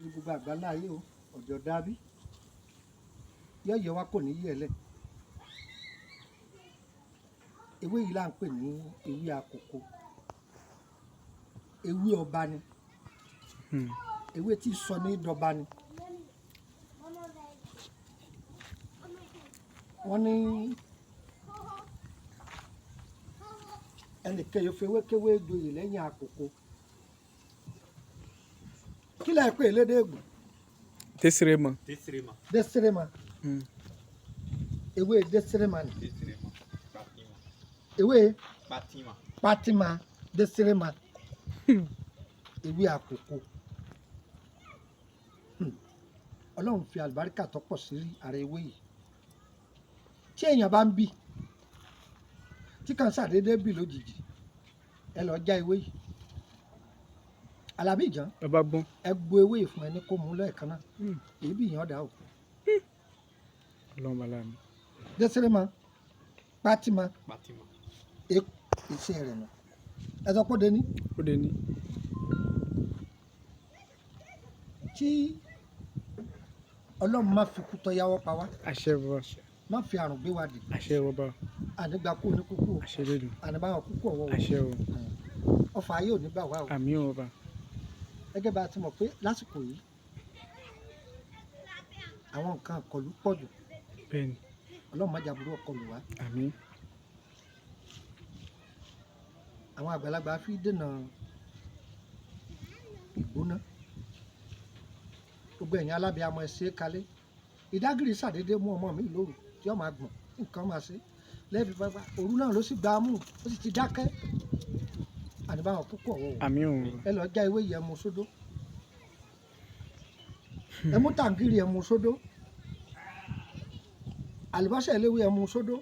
Gbogbo àgbáńlá ayé o, ọ̀jọ̀ dábí yọ̀yọ̀ wa kò ní yẹ̀ lẹ̀. Ewé yìí là ń pè ní ewé àkókò, ewé ọba ni. Ewé tí sọ ní dọba ni. Wọ́n ní ẹnìkan yóò fi ewékéwé joyè lẹ́yìn àkókò. Kí lẹ pè lédè Ègùn? Desirema. Desirema. Desirema. Ewé desirema ni. Desirema. Patima. Ewé Patima. Patima desirema, ewé àkókò. Ọlọ́run fi àlùbáríkà tó pọ̀ sí ara ewé yìí. Tí èèyàn bá ń bì, tí kan ṣàdédé bì lójijì, ẹ lọ já ewé yìí. Alábí ìjàn. Bàbá gbọ́n. Ẹ gbo ewé yìí fún ẹni kó mú lẹ́ẹ̀kan náà, èébì yẹn ọ̀dà o. Ọlọ́run bàlá mi. Desirema, Patima. Patima. Iṣẹ́ rẹ̀ nù. Ẹ sọ pé ó dé ní. Ó dé ní. Tí Ọlọ́run má fi kú tọ́yáwọ́ pa wá. Àṣẹ bàbá. Má fi àrùn gbé wa dì. Àṣẹ bàbá. Ànígbà kú ní kúkú o. Àṣẹ lédùn. Àníbáwọn kúkú ọ̀wọ́ o. Àṣẹ o. Ọfà ayé ò ní bà wá o. Àmín o bàbá. Gẹ́gẹ́ bá a ti mọ̀ pé lásìkò yìí àwọn nǹkan àkọlù pọ̀ jù. Bẹ́ẹ̀ni. Ọlọ́run má jàbúrú ọkọlù wá. Àmín. Àwọn àgbàlagbà fi dènà ìgbóná. Gbogbo ẹ̀yin alábìàmọ, ẹ ṣe é kalẹ̀. Ìdágìrì ṣàdédé mú ọmọ mi lóru tí ó máa gbọ̀n, nǹkan máa ṣe lẹ́ẹ̀fi pápá òru náà ló sì gbá a mú, ó sì ti dákẹ́. Àníbáwọn púpọ̀ wọ̀ o. Àmín o bàbá. Ẹ lọ já ewé yìí, ẹ mu sódó, ẹ mú tàǹgìrì, ẹ mu sódó, àlùbọ́sà eléwé, ẹ mu sódó.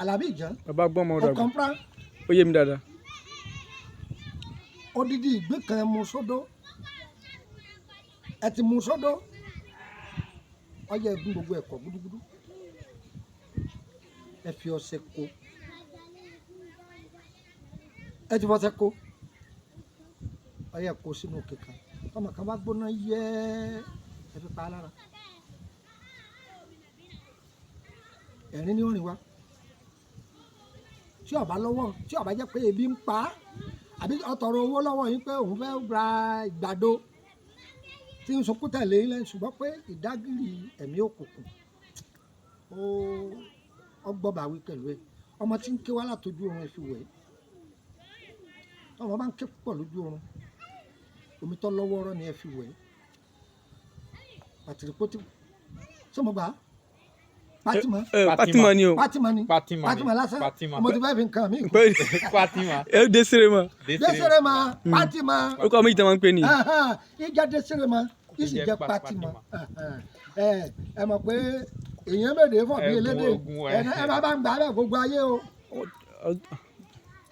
Alábí ìjàn. Bàbá gbọ́n ọmọ dàgbà. Ọkàn pran. Ó yé mi dáadáa. Odidi ìgbín kan, ẹ mu sódó. Ẹ ti mu sódó, ọyẹ ẹgún gbogbo ẹ̀kọ́ gúdúgúdú, ẹ fi ọṣẹ kó. Ẹ ti fọṣẹ kó, ọyẹ kó sínú kíkan. Ọmọ kan bá gbóná yẹ, ẹ fi pa á lára. Ẹ̀rín ni ó rìn wá tí ó bá lọ́wọ́, tí ó bá jẹ́ pé ebi ń pa á àbí ó tọrọ owó lọ́wọ́ yín pé òun fẹ́ ra ìgbàdo tí ń sunkún tẹ̀lé yín lẹ́yìn. Ṣùgbọ́n pé ìdágìrì ẹ̀mí òkùnkùn ó gbọ́ bá wí pẹ̀lú ẹ̀. Ọmọ tí ń ké wá látọjú oorun, ẹ fi wẹ̀ ẹ́. Ọmọ bá ń ké púpọ̀ lójú oorun, omi tó lọ́wọ́rọ́ ni ẹ fi wẹ̀ ẹ́. Pàtìrìpótì sọmọ gbà á, Pátímọ̀. Ẹ Pátímọ̀ ni o. Pátímọ̀ ni. Pátímọ̀ ni. Pátímọ̀ lásán. Pátímọ̀. Mo ti fẹ́ fi nǹkan mi kú. Patima. Ẹ Desirema. Desirema, Pátímọ̀. Ó kọ́ méjì tí wọ́n máa ń pè ní. Ìjà Desirema ìsì Ìjẹ́ jẹ́ Pátímọ̀. Ẹ ẹ mọ̀ pé èèyàn mèdè fọ̀ bí Ẹ̀gún elédè. ogun ẹ ẹ̀. ẹ bá bá ń gbà bẹ́ẹ̀ gbogbo ayé o.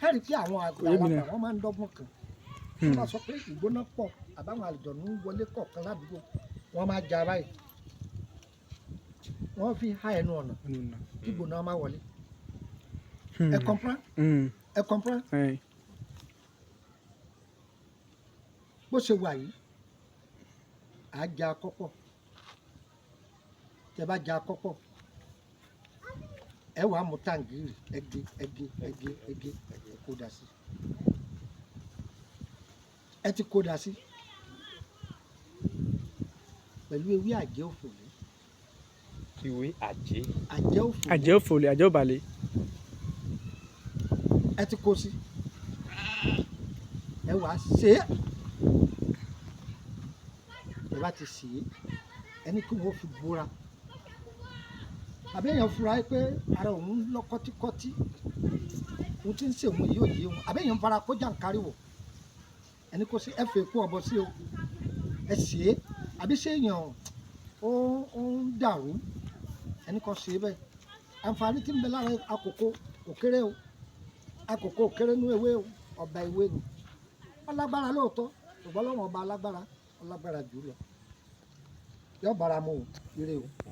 Ẹ rí i pé àwọn Yé mi àgbàlagbà náà. wọn máa ń dọ́gbọ́n kan. Wọ́n bá sọ pé ìgbóná pọ̀ àbáwọn àlùjọ̀nú ń wọlé kọ̀ọ̀kan ládùúgbò, wọ́n máa jà báyìí, wọ́n fi há ẹnu ọ̀nà kí ìgbóná má wọlé. Ẹ comprend? Ẹ comprend? Bó ṣe wà yìí, à á ja kọ́pọ̀. Tẹ bá ja kọ́pọ̀, ẹ wàá mú tàǹgìrì, ẹ gé, ẹ gé, ẹ gé, ẹ gé, ẹ kó dà sí. Ẹ ti kó dà sí pẹ̀lú ewé àjẹ́ òfòlé. Ìwé àjẹ́. Àjẹ́ òfòlé. Àjẹ́ òfòlè, àjẹ́ òbàlẹ̀. Ẹ ti kó sí, ẹ wàá ṣe é. Ẹ bá ti sè é, ẹni kí wọn fi búra àbí èèyàn fura pé ara òun ń lọ kọ́tíkọ́tí, òun ti ń ṣe òun yìí ò yé òun, àbí èèyàn fara kó jàǹkárí wọ̀, ẹni kó sí. Ẹ fẹ́ kó ọbọ sí o, ẹ sè é. Àbí ṣé èèyàn ó ń dàrú, ẹni kó ṣe é bẹ́ẹ̀. Àǹfààní tí ń bẹ lára àkókò kò kéré o. Àkókò kéré nú ewé o, ọba ewé ni. Ọlágbára lóòótọ́, ṣùgbọ́n lọ́wọ́n ọba alágbára, ọlágbára jù lọ. Yóò bára mu o. Ire o.